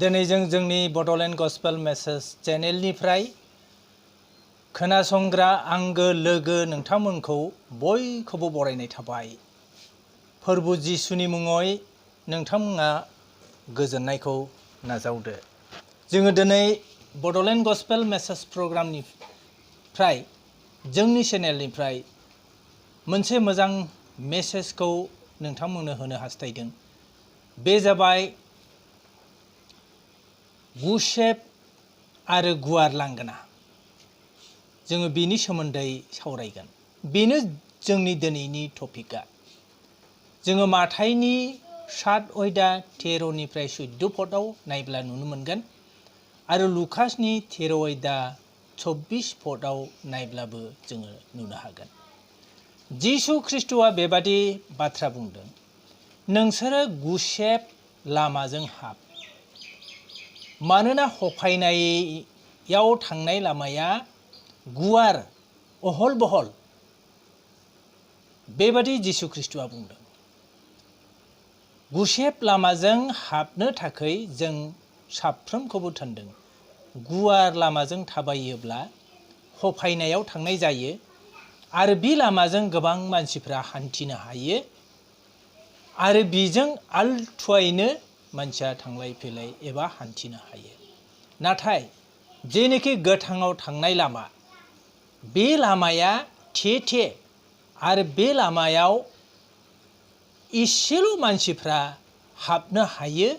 दिनै जों जोंनि बड'लेण्ड गस्पेल मेसेज चेनेलनिफ्राय खोनासंग्रा आंगो लोगो नोंथांमोनखौ बयखौबो बरायनाय थाबाय। फोरबु जिसुनि मुङै नोंथांमोना गोजोननायखौ नाजावदो। जोङो दिनै बड'लेण्ड गस्पेल मेसेज प्रग्रामनिफ्राय जोंनि चेनेलनिफ्राय मोनसे मोजां मेसेजखौ नोंथांमोननो होनो हास्थायदों। बे जाबाय गुसेब आरो गुवार लांगोना। जोङो बेनि सोमोन्दै सावरायगोन। बेनो जोंनि दिनैनि टपिकआ। जोङो माथाइनि 7:13 14 पदआव नायब्ला नुनो मोनगोन आरो लुकासनि 13:24 पदआव नायब्लाबो जोङो नुनो हागोन। जिसु ख्रिस्ट'आ बेबादि बाथ्रा बुंदों, नोंसोरो गुसेब लामाजों हाब, मानोना हफायनायाव थांनाय लामाया गुवार अहल बहल। बेबादि जिसु ख्रिस्ट'आ बुंदों। गुसेब लामाजों हाबनो थाखाय जों साफ्रोमखौबो थिनदों। गुवार लामाजों थाबायोब्ला हफायनायाव थांनाय जायो आरो बे लामाजों गोबां मानसिफ्रा हान्थिनो हायो आरो बेजों आलथुवायैनो मानसिया थांलाय फैलाय एबा हान्थिनो हायो। नाथाय जेनोखि गोथाङाव थांनाय लामा, बे लामाया थे आरो बे लामायाव इसेल' मानसिफ्रा हाबनो हायो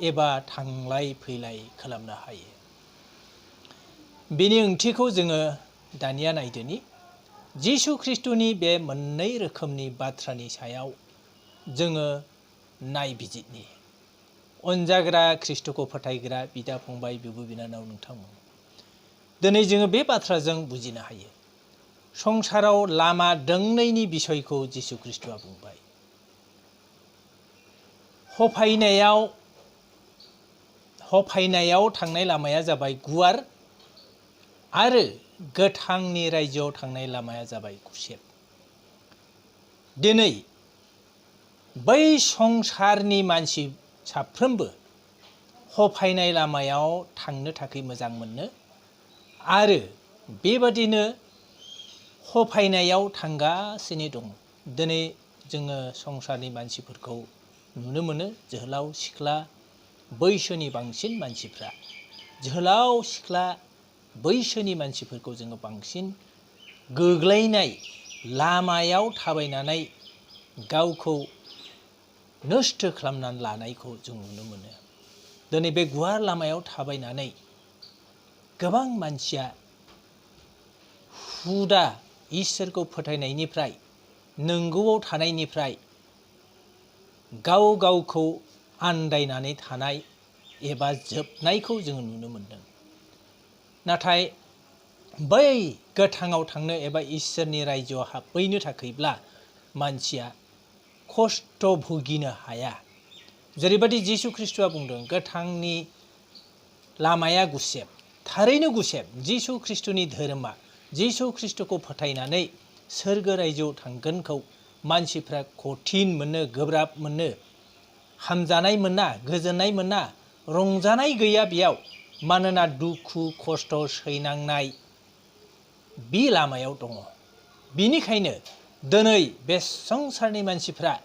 एबा थांलाय फैलाय खालामनो हायो। बेनि ओंथिखौ जोङो दानिया नायदोनि। जिसु ख्रिस्ट'नि बे मोननै रोखोमनि बाथ्रानि सायाव जोङो नायबिजिरनि। अनजाग्रा ख्रिस्ट'खौ फोथायग्रा बिदा फंबाय बिब' बिनानाव नोंथांमोन, दिनै जोङो बे बाथ्राजों बुजिनो हायो। संसाराव लामा दोंनैनि बिसयखौ जिसु ख्रिस्ट'आ बुंबाय। हफायनायाव थांनाय लामाया जाबाय गुवार आरो गोथांनि रायजोआव थांनाय लामाया जाबाय गुसेब। दिनै बै संसारनि मानसि साफ्रोमबो हफायनाय लामायाव थांनो थाखाय मोजां मोनो आरो बेबादिनो हफायनायाव थांगासिनो दं। दिनै जोङो संसारनि मानसिफोरखौ नुनो मोनो, जोहोलाव सिख्ला बैसोनि बांसिन मानसिफ्रा, जोहोलाव सिख्ला बैसोनि मानसिफोरखौ जोङो बांसिन गोग्लैनाय लामायाव थाबायनानै गावखौ नस्थ' खालामनानै लानायखौ जों नुनो मोनो। दिनै बे गुवार लामायाव थाबायनानै गोबां मानसिया हुदा इसोरखौ फोथायनायनिफ्राय, नंगौआव थानायनिफ्राय गाव गावखौ आन्दायनानै थानाय एबा जोबनायखौ जोङो नुनो मोनदों। नाथाय बै गोथाङाव थांनो एबा इसोरनि रायजोआव हाबहैनो थाखायब्ला मानसिया खस्थ' भुगिनो हाया। जेरैबायदि जिसु ख्रिस्ट'आ बुंदों, गोथांनि लामाया गुसेब, थारैनो गुसेब। जिसु ख्रिस्ट'नि धोरोमा, जिसु ख्रिस्ट'खौ फोथायनानै सोरगो रायजोआव थांगोनखौ मानसिफ्रा कठिन मोनो, गोब्राब मोनो, हामजानाय मोना, गोजोननाय मोना, रंजानाय गैया बेयाव। मानोना दुखु खस्थ' सैनांनाय बे लामायाव दङ। बिनिखायनो दिनै बे संसारनि मानसिफ्रा,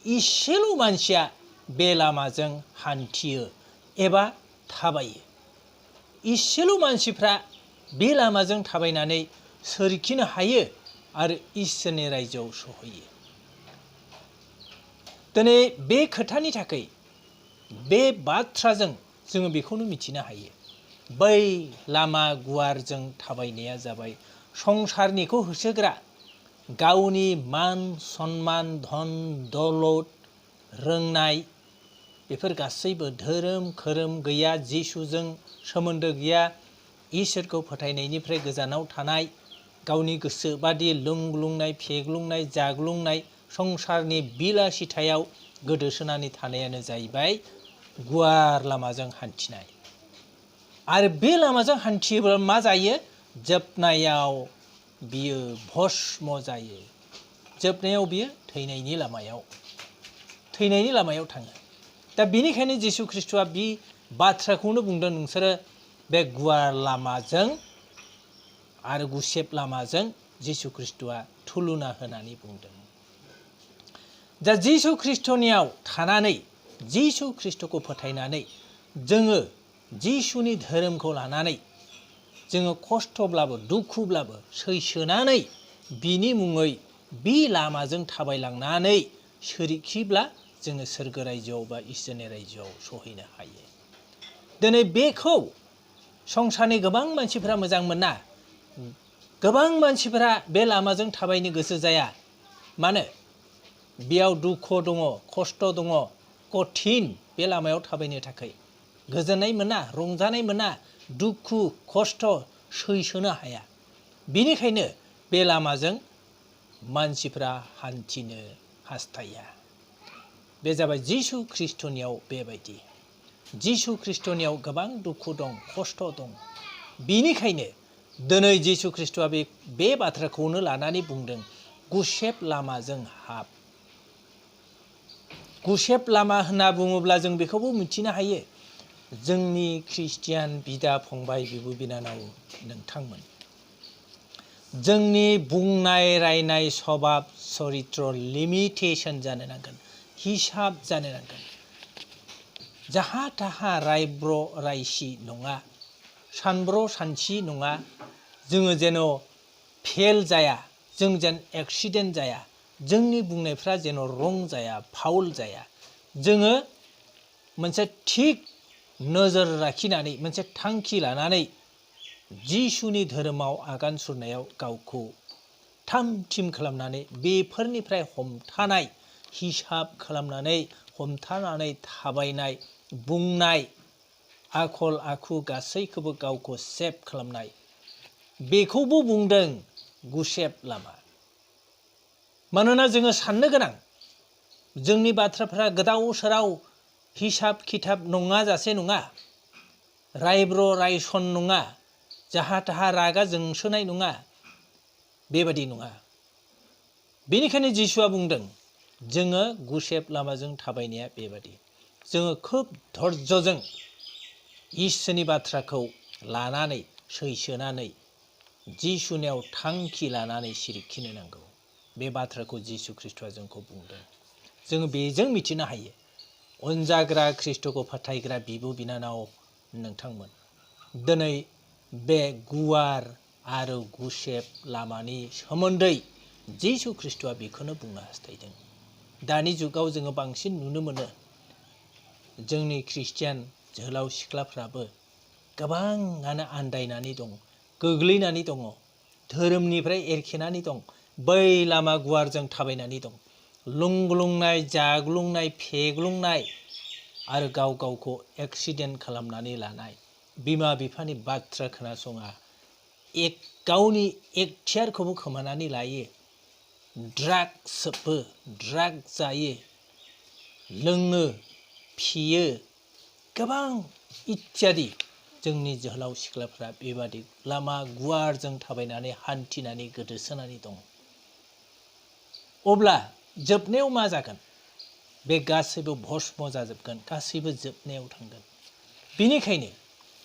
इसेल' मानसिया बे लामाजों हान्थियो एबा थाबायो। इसेल' मानसिफ्रा बे लामाजों थाबायनानै सोरखिनो हायो आरो इसोरनि रायजोआव सहैयो। दिनै बे खोथानि थाखाय, बे बाथ्राजों जोङो बेखौनो मिथिनो हायो, बै लामा गुवारजों थाबायनाया जाबाय संसारनिखौ होसोग्रा, गावनि मान सन्मान धन दौलत रोंनाय बेफोर गासैबो धोरोम खोरोम गैया, जिसुजों सोमोन्दो गैया, इसोरखौ फोथायनायनिफ्राय गोजानाव थानाय, गावनि गोसो बादि लोंग्लुंनाय, फेग्लुंनाय, जाग्लुंनाय, संसारनि बिलासिथायाव गोदोसोनानै थानायानो जाहैबाय गुवार लामाजों हान्थिनाय। आरो बे लामाजों हान्थियोब्ला मा जायो? जोबनायाव बियो भस्म जायो। जोबनायाव बियो थैनायनि लामायाव थाङो। दा बेनिखायनो जिसु ख्रिस्ट'आ बे बाथ्राखौनो बुंदों नोंसोरो बे गुवार लामाजों आरो गुसेब लामाजों जिसु ख्रीष्टआ थुलुना होनानै बुंदों। दा जिसु ख्रीष्टनियाव थानानै जिसु ख्रीष्टखौ फोथायनानै जोङो जिसुनि धोरोमखौ लानानै जोङो खस्थ'ब्लाबो दुखुब्लाबो सैसोनानै बिनि मुङै बि लामाजों थाबायलांनानै सोरखिब्ला जोङो सोरगो रायजोआव बा इसोरनि रायजोआव सहैनो हायो। दिनै बेखौ संसारनि गोबां मानसिफोरा मोजां मोना। गोबां मानसिफोरा बे लामाजों थाबायनो गोसो जाया। मानो? बेयाव दुखु दङ, खस्थ' दङ, कठिन बे लामायाव थाबायनो थाखाय गोजोननाय मोना, रंजानाय मोना, दुखु खस्थ' सैसोनो हाया। बेनिखायनो बे लामाजों मानसिफ्रा हान्थिनो हास्थाया। बे जाबाय जिसु ख्रीष्टनियाव बेबायदि। जिसु ख्रीष्टनियाव गोबां दुखु दं, खस्थ' दं। बेनिखायनो दिनै जिसु ख्रीष्टआ बे बाथ्राखौनो लानानै बुंदों, गुसेब लामाजों हाब। गुसेब लामा होनना बुङोब्ला जों बेखौबो मिथिनो हायो, जोंनि ख्रिस्टियान बिदा फंबाय बिब' बिनानाव नोंथांमोन, जोंनि बुंनाय रायनाय सभाब चरित्र लिमिटेसन जानो नांगोन, हिसाब जानो नांगोन। जाहा थाहा रायब्र' रायसि नङा, सानब्र' सानसि नङा। जोङो जेन' फेल जाया, जों जेन एक्सिडेन्ट जाया, जोंनि बुंनायफ्रा जेन' रं जाया, फाउल जाया। जोङो मोनसे थिग नोजोर लाखिनानै, मोनसे थांखि लानानै जिसुनि धोरोमाव आगान सुरनायाव गावखौ थाम थिम खालामनानै बेफोरनिफ्राय हमथानाय, हिसाब खालामनानै हमथानानै थाबायनाय, बुंनाय, आखल आखु गासैखौबो गावखौ सेभ खालामनाय, बेखौबो बुंदों गुसेब लामा। मानोना जोङो साननो गोनां, जोंनि बाथ्राफ्रा गोदाव सोराव हिसाब खिथाब नङा जासे नङा, रायब्र' रायसन नङा, जाहा थाहा रागा जोंसोनाय नङा, बेबादि नङा। बेनिखायनो जिसुआ बुंदों जोङो गुसेब लामाजों थाबायनाया बेबादि। जोङो खोब धैर्यजों इसोरनि बाथ्राखौ लानानै सैसोनानै जिसुनियाव थांखि लानानै सिरिखिनो नांगौ। बे बाथ्राखौ जिसु ख्रीष्टआ जोंखौ बुंदों। जोङो बेजों मिथिनो हायो, अनजाग्रा ख्रीष्टखौ फोथायग्रा बिब' बिनानाव नोंथांमोन, दिनै बे गुवार आरो गुसेब लामानि सोमोन्दै जिसु ख्रीष्टआ बेखौनो बुंनो हास्थायदों। दानि जुगाव जोङो बांसिन नुनो मोनो, जोंनि ख्रिस्टियान जोहोलाव सिख्लाफ्राबो गोबाङानो आन्दायनानै दं, गोग्लैनानै दङ, धोरोमनिफ्राय एरखेनानै दं, बै लामा गुवारजों थाबायनानै दं। लुंग्लुंनाय, जाग्लुंनाय, फेग्लुंनाय आरो गाव गावखौ एक्सिडेन्ट खालामनानै लानाय, बिमा बिफानि बाथ्रा खोनासङा, गावनि एखथियारखौबो खोमानानै लायो, ड्राग्स सोबो, ड्राग जायो, लोङो, फेयो, गोबां इत्यादि जोंनि जोहोलाव सिख्लाफ्रा बेबादि लामा गुवारजों थाबायनानै हान्थिनानै गोदोसोनानै दं। अब्ला जोबनायाव मा जागोन? बे गासैबो भस्म जाजोबगोन, गासैबो जोबनायाव थांगोन। बेनिखायनो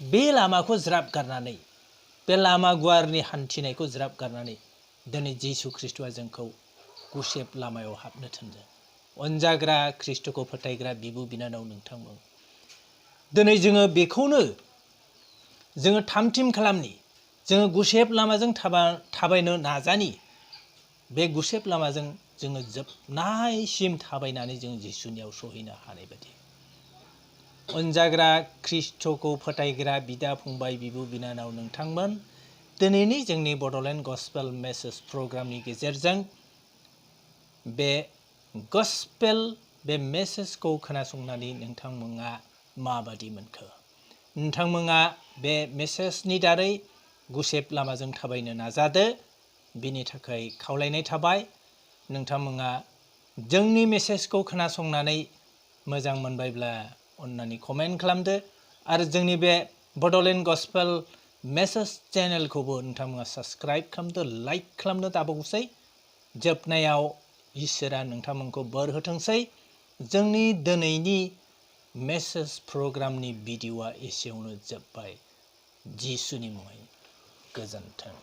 बे लामाखौ ज्राब गारनानै, बे लामा गुवारनि हान्थिनायखौ ज्राब गारनानै दिनै जिसु ख्रीष्टआ जोंखौ गुसेब लामायाव हाबनो थिनदों। अनजाग्रा ख्रीष्टखौ फोथायग्रा बिब' बिनानाव नोंथांमोन, दिनै जोङो बेखौनो जोङो थामथिम खालामनि, जोङो गुसेब लामाजों थाबायनो नाजानि। बे गुसेब लामाजों जोङो जोबनायसिम थाबायनानै जों जिसुनियाव सहैनो हानाय बायदि। अनजाग्रा ख्रीष्टखौ फोथायग्रा बिदा फंबाय बिब' बिनानाव नोंथांमोन, दिनैनि जोंनि बड'लेण्ड गस्पेल मेसेज प्रग्रामनि गेजेरजों बे गस्पेल, बे मेसेजखौ खोनासंनानै नोंथांमोना माबादि मोनखो? नोंथांमोना बे मेसेजनि दारै गुसेब लामाजों थाबायनो नाजादो, बिनि थाखाय खावलायनाय थाबाय। नोंथांमोना जोंनि मेसेजखौ खोनासंनानै मोजां मोनबायब्ला अन्नानै कमेन्ट खालामदो आरो जोंनि बे बड'लेण्ड गस्पेल मेसेज चेनेलखौबो नोंथांमोना साबस्क्राइब खालामदो, लाइक खालामनो दाबावसै। जोबनायाव इसोरा नोंथांमोनखौ बोर होथोंसै। जोंनि दिनैनि मेसेज प्रग्रामनि भिडिअ'आ एसेयावनो जोब्बाय। जिसुनि मुङै गोजोन्थों।